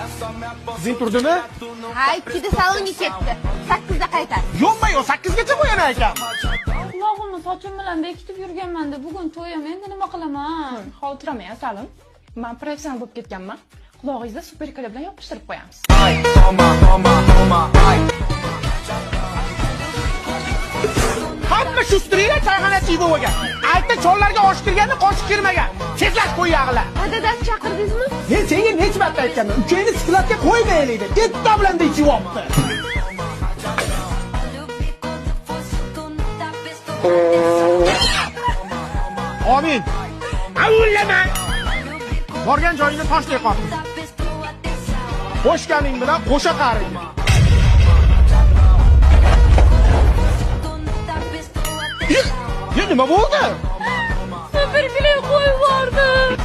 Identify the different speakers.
Speaker 1: Qizing turdimi?
Speaker 2: Ha, 2da salonga ketdi. 8da qaytadi.
Speaker 1: Yo'qma yo'q, 8gacha qo'yaman ekan.
Speaker 3: Qulog'imni sochim bilan bekitib yurganman-da, bugun to'yim, endi nima qilaman?
Speaker 4: Xavotirlanmang, asalim. Men professional bo'lib ketganman. Qulog'ingizda super kley bilan yopishtirib qo'yamiz.
Speaker 1: Hamma shustiringlar choyxonachi bo'lgan. Ayta chollarga osh kirganda qoshiq kirmagan. Tezlash qo'yag'lar.
Speaker 2: Ha, dadasi chaqirdingizmi?
Speaker 1: Men senga necha marta aytganman, ukangni skladga qo'ymaylik deb. Bitta bilan da ichib olibdi. Amin. Avullama. Borgan joyingda toshdek qotdi. Qo'shganing bilan qo'sha qaring. Ya nima bo'ldi?
Speaker 3: Super kley qo'yib yubordim.